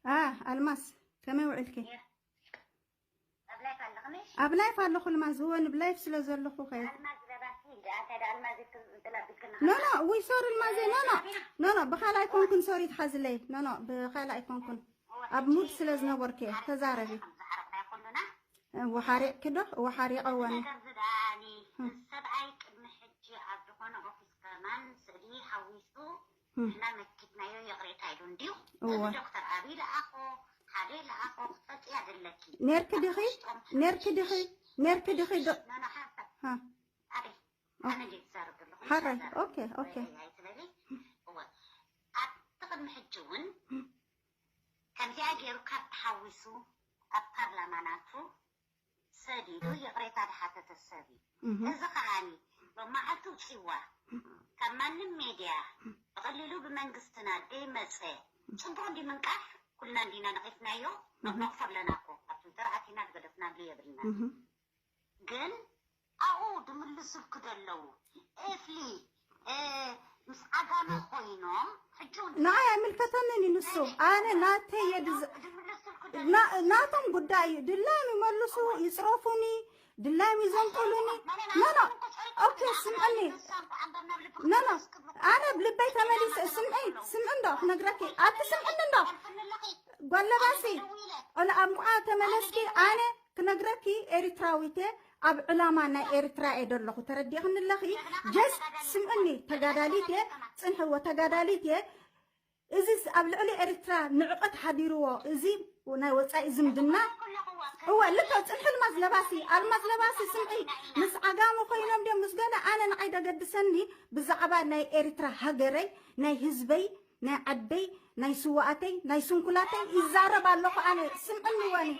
ኣ ኣልማስ፣ ከመይ ውዕልኪ? ኣብ ላይፍ ኣለኹ ልማዝ። እወ፣ ንብላይፍ ስለ ዘለኹ ኸ። ኖ ኖ፣ ውይ፣ ሶሪ ልማዘ። ኖ ኖ፣ ኖ ኖ፣ ብኻልእ ኣይኮንኩን፣ ሶሪ ትሓዝለይ። ኖ ኖ፣ ብኻልእ ኣይኮንኩን። ኣብ ሙድ ስለ ዝነበርኩ እየ። ተዛረቢ። እወ፣ ሓሪቕኪ ዶ? እወ፣ ሓሪቐ። እወ። ሰብኣይ ቅድሚ ሕጂ ኣብ ዝኾነ ኦፊስ ከማን ስእሊ ሓዊሱ ንሕና መኪትናዮ፣ ይቕሬታ ኢሉ እንድዩ። እወ። ዶክተር ኣብይ ለኣኾ፣ ሓደ ለኣኾ ክትፈልጥያ ዘለኪ። ነርኪ ዲኺ? ነርኪ ዲኺ? ነርኪ ዲኺ ዶ? ኖ፣ ኖ፣ ሓንሳብ። ሃ። ኣበይ? ኦ። ኣነ እንዴት ዝዛረብ ዘለኹ? ሓራይ። ኦኬ፣ ኦኬ። ኣይ፣ ኣይ፣ ስለዚ፣ እወ። ኣብ ቅድሚ ሕጂ እውን ከምዚኣ ገይሩ ካብ ተሓዊሱ ኣብ ፓርላማ ናቱ ሰዲዱ ይቕሬታ ዝሓተተ ሰብ እዩ። እህ። እዚ ከዓኒ ሎማዓንቲ ውፅዋ ካብ ማንም ሜድያ ብቐሊሉ ብመንግስትና ደይመፀ ፅቡቕ እንዲ ምንቃፍ ኩልና እንዲና ነቒፍናዮ። እህ። ነቕፎ ኣለና እኮ፣ ኣብቲ ትርኣት ኢና ዝገደፍናሉ የብልና። እህ። ግን ኣብኡ ድምልስልኩ ደለዉ እፍሊ እ፣ ምስ ዓጋመ ኮይኖም ሕጂ እውን ንዓይ ኣይምልከተንን እዩ ንሱ። ኣነ ናተይ እየ ድዝ-፣ ድምልስልኩ ደለዉ ና-፣ ናቶም ጉዳይ እዩ። ድላዮም ይመልሱ፣ ይፅረፉኒ፣ ድላዮም ይዘንጥሉኒ። ኖ ኖ፣ ኦኬ፣ ስምዕኒ። ኖ ኖ፣ ኣነ ብልበይ ተመሊሰ፣ ስምዒ፣ ስምዒ እንዶ ክነግረኪ፣ ኣቲ ስምዕኒ እንዶ ጓለባሲ፣ ኦላ ኣብ ምቋ ተመለስኪ፣ ኣነ ክነግረኪ ኤሪትራዊት እየ፣ ኣብ ዕላማ ናይ ኤሪትራ እየ ደለኹ፣ ተረዲእኽኒ ኣለኺ? ጀስት ስምዕኒ፣ ተጋዳሊት እየ፣ ጽንሕዎ፣ ተጋዳሊት እየ። እዚ ኣብ ልዕሊ ኤሪትራ ንዕቀት ሓዲርዎ፣ እዚ ናይ ወጻኢ ዝምድና፣ እወ፣ ልክዕ፣ ጽንሒ ኣልማዝ ለባሲ፣ ኣልማዝ ለባሲ፣ ስምዒ፣ ምስ ዓጋመ ኮይኖም ድዮም ምስ ገለ፣ ኣነ ንዓይ ደገድሰኒ፣ ብዛዕባ ናይ ኤሪትራ ሃገረይ፣ ናይ ህዝበይ፣ ናይ ዓደይ፣ ናይ ስዋኣተይ፣ ናይ ስንኩላተይ ይዛረብ ኣለኹ ኣነ። ስምዕኒ ወኒ።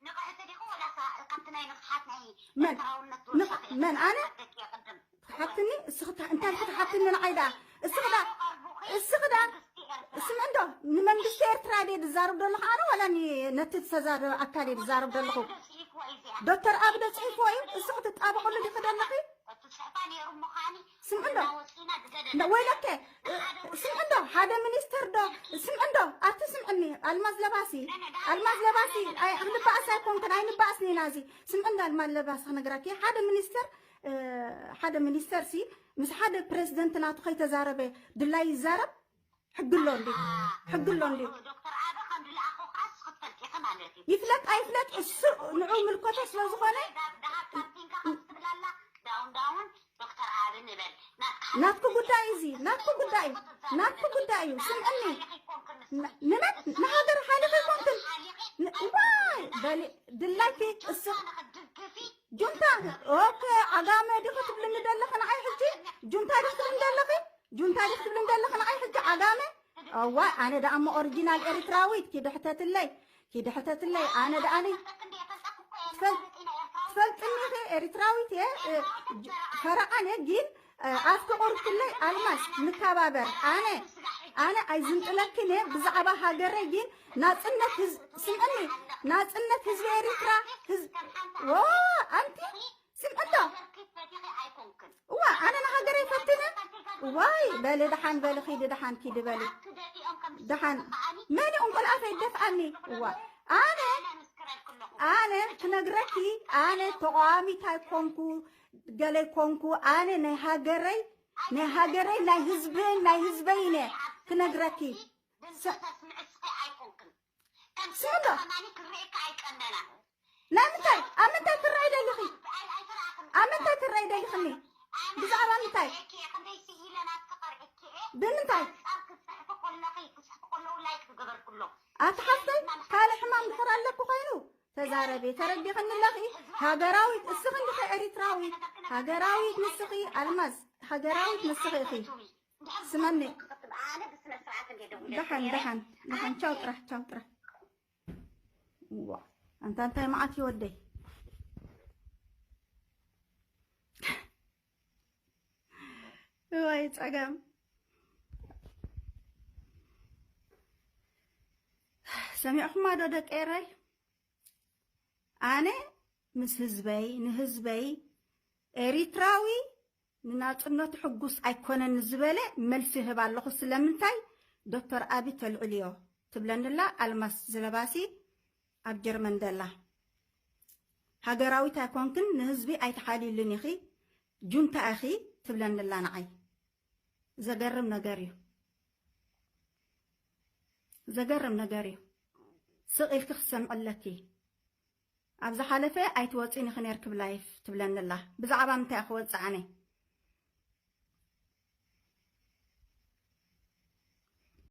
ንቕሕቲ ዲኹ ወላ እሳ ካብቲ ናይ ንቕሓት ናይ መን? ኤርትራውነት ንቕ-፣ ዝወሰኸ መን? ኣነ? ኣደኪ ቅድም። ትሓትኒ? እስኺ ትሓ-፣ እንታይ ኢልኪ ትሓትኒ ንዓይ ደኣ? እስኺ ደኣ፣ እስኺ ደኣ፣ መንግስቲ ኤርትራ። ስምዒ እንዶ፣ ንመንግስቲ ኤርትራ ድየ ዝዛረብ ዘለኹ ኣነ ወላ ኒ-፣ ነቲ ዝተዛረበ ኣካል እየ ዝዛረብ ዘለኹ? ዶክተር ኣቢ ዶ ጽሒፍዎ እዩ? እስኺ ትጣበቕሉ ዲኺ ዘለኺ? እቲ ጽሕፋ ነይሩ ምዃኒ ስምዒ እንዶ። እናወጺና ዝገደደ ነ-፣ ወይለከ፣ ስምዒ እንዶ፣ ሓደ ሚኒስተር ዶ፣ ስምዒ እንዶ፣ ኣቲ ስምዕኒ፣ ኣልማዝ ለባሲ፣ ኣልማዝ ለባሲ፣ ኣይ፣ ክንበኣስ ኣይኮንክን፣ ኣይንበኣስን ኢና እዚ። ስምዒ እንዶ፣ ኣልማዝ ለባሲ ክነግረኪ፣ ሓደ ሚኒስተር፣ እ፣ ሓደ ሚኒስተር ሲ፣ ምስ ሓደ ፕረዚደንት ናቱ ከይተዛረበ ድላይ ይዛረብ፣ ሕጊ ኣሎ እንዲ፣ ሕጊ ኣሎ እንዲ። ዶክተር ኣቢ ከም ዝለኣኾ ከኣ ንስኺ ትፈልጢ ኢኺ ማለት እዩ። ይፍለጥ ኣይፍለጥ፣ እሱ ንዑ ምልከቶ ስለ ዝኾነ፣ ዳብ-፣ ዳሃብ ካምፒንካ ከም ትብላላ፣ ዳውን ዳውን ዶክተር ኣቢ ንበል። ናትካ ናትኩ ጉዳይ እዚ፣ ናትኩ ጉዳይ፣ ናትኩ ጉዳይ እዩ። ስምዕኒ። ን-፣ ንመን? ንሃገር ሓሊኺ ኣይኮንክን። ን-፣ ዋይ፣ በሊ፣ ድላይኪ እሱ ንኽትድግፊ ጁንታ፣ ኦኬ፣ ዓጋመ ዲኺ ትብልኒ ዘለኺ ንዓይ ሕጂ? ጁንታ ዲኺ ትብልኒ ዘለኺ? ጁንታ ዲኺ ትብልኒ ዘለኺ ንዓይ ሕጂ ዓጋመ? እዋይ፣ ኣነ ደኣ እሞ ኦሪጂናል ኤሪትራዊት፣ ኪዲ ሕተትለይ፣ ኪዲ ሕተትለይ፣ ኣነ ደኣ ነይ ትፈል-፣ ትፈልጥኒ ኢኺ፣ ኤሪትራዊት እየ፣ እ፣ ጅ-፣ ፈረቓን እየ፣ ግን፣ እ፣ ኣፍቂ ቁርብትለይ ኣልማዝ፣ ንከባበር። ኣነ፣ ኣነ ኣይዝንጥለክን እየ፣ ብዛዕባ ሃገረይ ግን ናጽነት ህዝ-፣ ስምዕኒ፣ ናጽነት ህዝቢ ኤሪትራ፣ ህዝ-፣ ዎ፣ ኣንቲ፣ ስምዕዶ? እዋ፣ ኣነ ንሃገረይ ፈትነ። ዋይ፣ በሊ ደሓን በሊ፣ ኪዲ ደሓን፣ ኪዲ በሊ። ደሓን። መን እዩ እንቁልኣፈይ ደፍኣኒ? እዋ፣ ኣነ፣ ኣነ ክነግረኪ፣ ኣነ ተቃዋሚት ኣይኮንኩ፣ ገለ ኣይኮንኩ፣ ኣነ ናይ ሃገረይ፣ ናይ ሃገረይ፣ ናይ ህዝበይ፣ ናይ ህዝበይ እነ ክነግረኪ። ስ-፣ ስምዕዶ? ናይ ምንታይ? ኣብ ምንታይ ክረኣይ ደሊኺ? ኣብ ምንታይ ክረኣይ ደሊኽኒ? ብዛዕባ ምንታይ? ብምንታይ? ኣቲ ሓፍተይ፣ ካልእ ሕማም ድሕር ኣለኩ ኮይኑ፣ ተዛረቢ፣ ተረዲኽኒ ኣለኺ? ሃገራዊት፣ እስኺ እንዲኺ ኤሪትራዊት፣ ሃገራዊት ንስኺ፣ ኣልማዝ፣ ሃገራዊት ንስኺ ኢኺ። ስመኒ። ደሓን፣ ደሓን፣ ደሓን፣ ቻው ጥራሕ፣ ቻው ጥራሕ። ዋ፣ ኣንታ እንታይ መዓት እዩ ወደይ? እዋይ ጸገም። ሰሚዕኹማ ዶ ደቂ ኤረይ? ኣነ ምስ ህዝበይ፣ ንህዝበይ ኤሪትራዊ ንናጽነቱ ሕጉስ ኣይኮነን ዝበለ መልሲ ይህብ ኣለኹ። ስለምንታይ? ዶክተር ኣቢ ተልዕልዮ። ትብለንላ ኣልማስ ዝለባሲ ኣብ ጀርመን ደላ። ሃገራዊት ኣይኮንክን፣ ንህዝቢ ኣይትሓልዩሉን ኢኺ፣ ጁንታ ኢኺ ትብለንላ ንዓይ። ዘገርም ነገር እዩ። ዘገርም ነገር እዩ። ስቕ ኢልኪ ክሰምዕለኪ። ኣብ ዝሓለፈ ኣይትወፅን ኢኺ ነርኪ ብላይፍ ትብለንላ። ብዛዕባ ምንታይ ክወፅእ ኣነ?